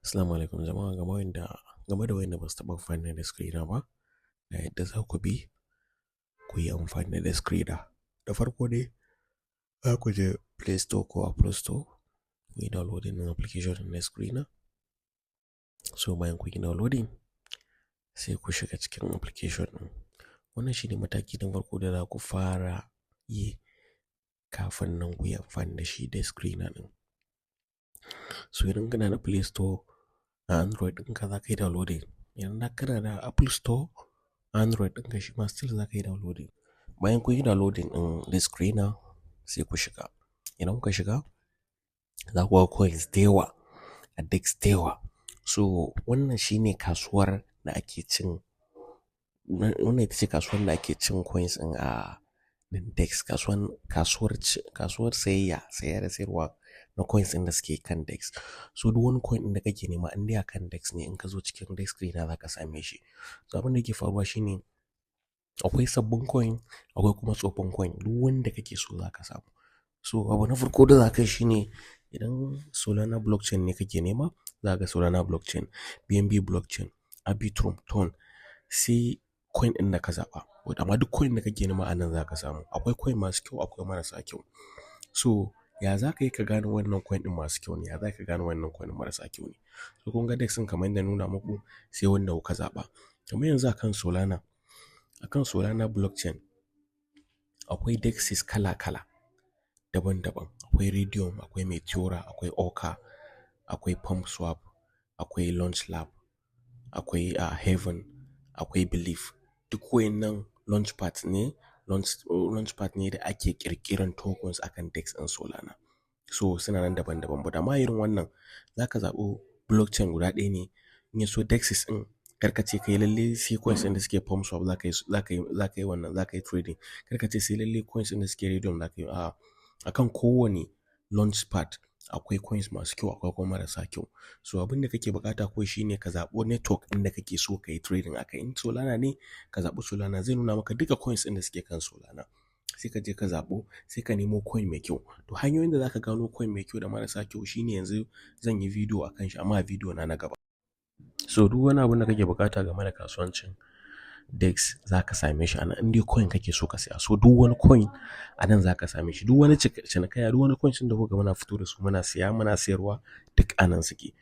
Assalamu alaikum jama'a, game da wa'inda ba su taɓa amfani da Dexscreener ba, ga yadda za ku bi ku yi amfani da Dexscreener. Da farko dai za ku je Play Store ko Apple Store ku yi downloading ɗin application ɗin Dexscreener. So bayan kun yi downloading, sai ku shiga cikin application ɗin. Wannan shi ne mataki na farko da za ku fara yi kafin nan ku yi amfani da shi Dexscreener ɗin. So idan kana da Play Store a Android ɗinka, za ka yi downloading. Idan kana da Apple Store Android ɗinka, shi ma still za ka yi downloading. Bayan kun yi downloading ɗin Dexscreener, sai ku shiga. Idan kuka shiga, za ku ga coins da yawa a DEX da yawa. So wannan shi ne kasuwar da ake cin, wannan ita ce kasuwar da ake cin coins ɗin a DEX, kasuwar sayayya, saya da sayarwa na coins ɗin da suke kan DEX. So duk wani coin ɗin da kake nema, in dai a kan DEX ne, in ka zo cikin Dexscreener za ka same shi. So abin da yake faruwa shine akwai sabbin coin, akwai kuma tsofin coin, duk wanda kake so za ka samu. So abu na farko da za ka yi shine, idan Solana blockchain ne kake nema, za ka ga Solana blockchain, BNB blockchain, Arbitrum, Ton, sai coin ɗin da ka zaɓa. Amma duk coin da kake nema a nan za ka samu. Akwai coin masu kyau, akwai marasa kyau. So ya za ka yi ka gane wannan coin ɗin masu kyau ne? Ya za ka gane wannan coin ɗin marasa kyau ne? So kun ga DEX ɗin kamar yadda na nuna muku, sai wanda kuka zaɓa. Kamar yanzu akan Solana blockchain akwai DEXs kala-kala, daban-daban. Akwai Raydium, akwai Meteora, akwai Orca, akwai PumpSwap, akwai LaunchLab, akwai Haven, akwai Belief. Duk wayannan launchpad ne, launchpad ne da ake ƙirƙiran tokens akan DEX ɗin Solana. So suna nan daban-daban, but amma irin wannan za ka zaɓi blockchain guda ɗaya ne, in ya so DEXs ɗin, kar ka ce kai lalle sai coins ɗin da suke PumpSwap za ka yi wannan, za ka yi trading. Kar ka ce sai lalle coins ɗin da suke Raydium za ka yi. A'a, akan kowane launchpad akwai coins masu kyau, akwai kuma marasa kyau. So abin da kake buƙata kawai shine ka zaɓi network ɗin da kake so ka yi trading a kai. In Solana ne, ka zaɓi Solana, zai nuna maka duka coins ɗin da suke kan Solana. Sai ka je ka zaɓo, sai ka nemo coin mai kyau. To hanyoyin da za ka gano coin mai kyau da marasa kyau shine yanzu zan yi video a kan shi, amma a video na na gaba. So duk wani abun da kake buƙata game da kasuwancin DEX za ka same shi a nan, in dai coin kake so ka saya. So duk wani coin a nan za ka same shi. Duk wani cinikayya, duk wani coins ɗin da kuka ga muna fito da su, muna siya, muna sayarwa, duk a nan suke.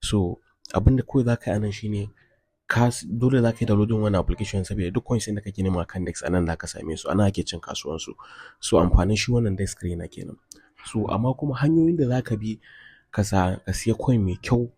So abin da kawai za ka yi a nan shine ka dole za ka yi downloading wannan application, saboda duk coins ɗin da kake nema akan DEX, a nan za ka same su. A nan ake cin kasuwan su. So amfanin shi wannan Dexscreener kenan. So amma kuma hanyoyin da za ka bi ka siya coin mai kyau.